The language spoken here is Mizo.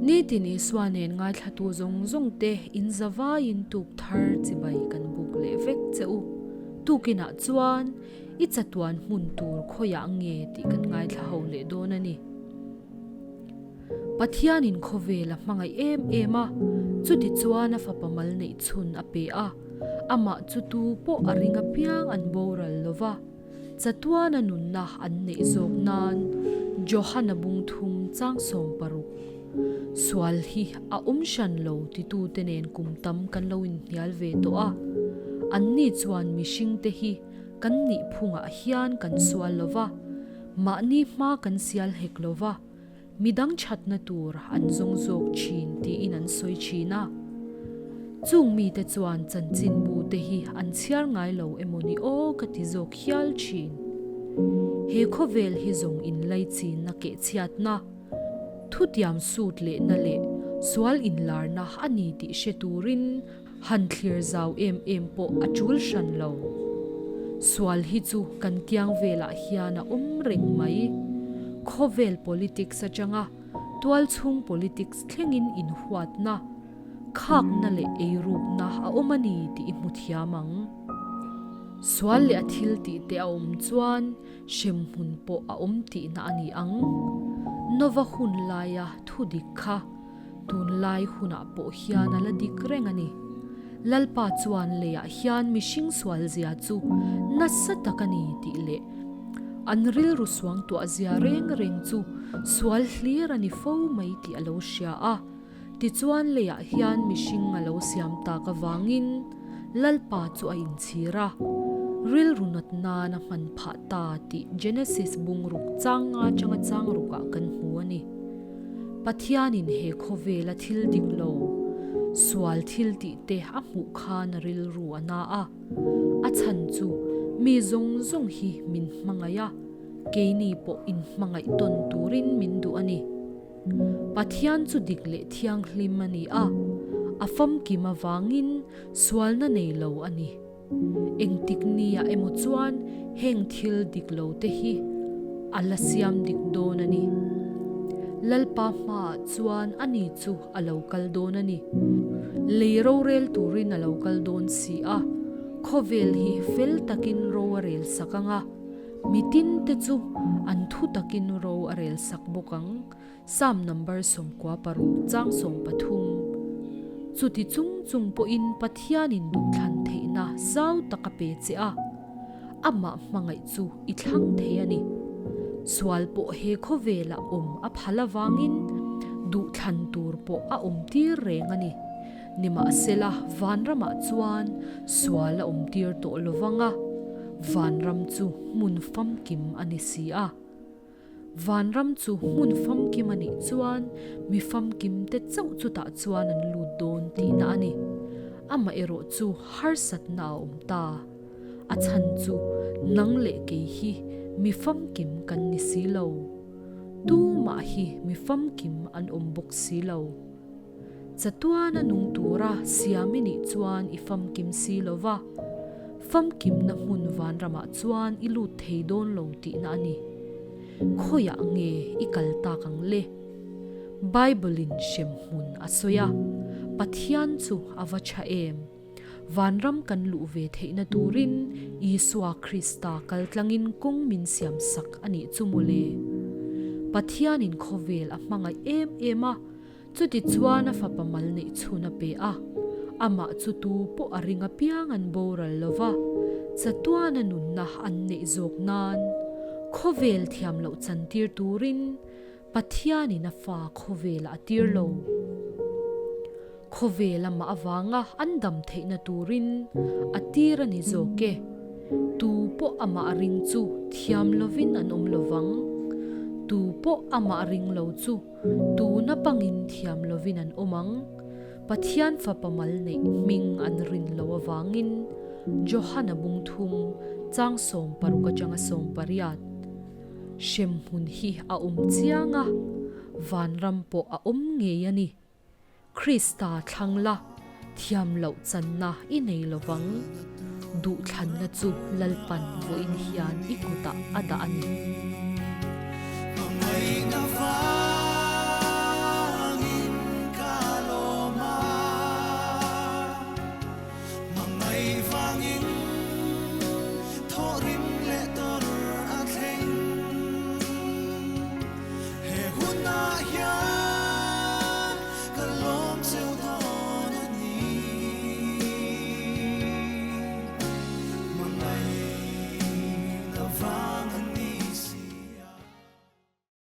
Nitin Isua nen ngaithlatu zawng zawng te in zavaiin tuk thar chibai kan buk leh vek che u. Tukinah chuan i chatuan hmun tur khawiah nge tih kan ngaithla ho leh dawn a ni. Pathianin khawvel a hmangaih em em a, chutichuan a fapa mal neih chhun a pe a, amah chu tu pawh a ring apiang an boral lo va, chatuana nunna an neih zawk nan Johana bung thum chang 60 sual hi a awm hran lo titute nen kum tam kan lo inhnial ve tawh a, anni chuan mihringte hi kan nih phungah hian kan sual lo va, mahni hma kan sial hek lo va. Midang thatna tur an zawng zawk thin tiin an sawi thin a. Chung mite chuan chanchinbu te hi an chhiar ngai lo emaw ni aw ka ti zawk hial thin. He khawvel hi zawng inlaichinna kehchhiatna, thutiam sut lehna leh sual inlarna a ni tih hre turin Han thlir zau em em pawh a tul hran lo. Sual hi chu kan kiang velah hian a awm reng mai. Khawvel politics atanga tualchhung politics thlengin inhuatna, khakna leh eirukna a awm a ni tih i hmu thiam ang. Sual leh a thil tih te a awm chuan hremhmun pawh a awm tihna a ni ang. Nova hun laia thudik kha. Tunlai hunah pawh hian a la dik reng a ni. Lalpa chuan leiah hian mihring sualzia chu nasa tak a ni tih leh an rilru suangtuah zia reng reng chu sual hlir a ni fo mai tih a lo hria a. Tichuan leiah hian mihring a lo siam tak avangin Lalpa chu a inchhir a, rilru nat nan a hman phah ta tih Genesis bungruk chang nga atanga chang rukah kan hmu a ni. Pathianin he khawvela thil dik lo, sual thil tih te a hmuh khan a rilru a na a. A chhan chu mi zawng zawng hi min hmangaih a, keini pawh inhmangaih tawn turin min duh a ni. Pathian chu dik leh thianghlim a ni a, a famkim avangin sualna nei lo a ni. Engtik nia emaw chuan heng thil dik lo te hi a la siam dik dawn a ni. Lalpa hmaah chuan ani chu a lo kal dawn a ni. Lei rorel turin a lo kal dawn si a, khawvel hi fel takin ro a rel sak ang a, mitin te chu an thu takin ro a rel sak bawk ang. Psalm number 16 chang 13. Chuti chung chung pawhin Pathianin duhthlan theihna zau tak a pe che a, amah hmangaih chu i thlang thei a ni. Sual pawh he khawvelah awm a phal avangin duhthlan tur pawh a awm tir reng a ni. Nimahsela vanramah chuan sual a awm tir tawh lovang a, vanram chu hmun famkim a ni si a. Vanram chu hmun famkim a nih chuan mi famkim te chauh chutah chuan an lut dawn tihna a ni. Amaherawh chu harsatna a awm ta. A chhan chu nang leh kei hi mi famkim kan ni si lo. Tumah hi mi famkim an awm bawk si lo. Chatuana nung tura siam i nih chuan i famkim si lo va, famkimna hmun vanramah chuan i lut thei dawn lo tihna a ni. Khawiah nge i kal tak ang le? Bible-in hremhmun a sawi a, Pathian chu a va tha em? Vanram kan luh ve theihna turin Isua Krista kal tlangin kawng min siam sak a nih chu mawle. Pathianin khawvel a hmangaih em em a, Chutichuan a fapa mal neih chhun a pe a, amah chu tu pawh a ring apiang an boral lo va, chatuana nunna an neih zawk nan khawvel thiam loh chantir turin Pathianin a fa khawvelah a tir lo. Khawvel amah avanga an dam theihna turin a tir a ni zawk e. Tu pawh amah ring chu thiam lovin an awm lo vang. Tu pawh amah ring lo chu Tuna pangin thiam lovin an awm ang. Pathian fapa mal neih hming an rin lo avangin Johana bung thum chang 60 atanga 80 hremhmun hi a awm chiang a, vanram pawh a awm ngei a ni. Krista thlang la, thiam loh channa i nei lo vang. Duhthlanna chu Lalpan vawiin hian i kutah a dah a ni.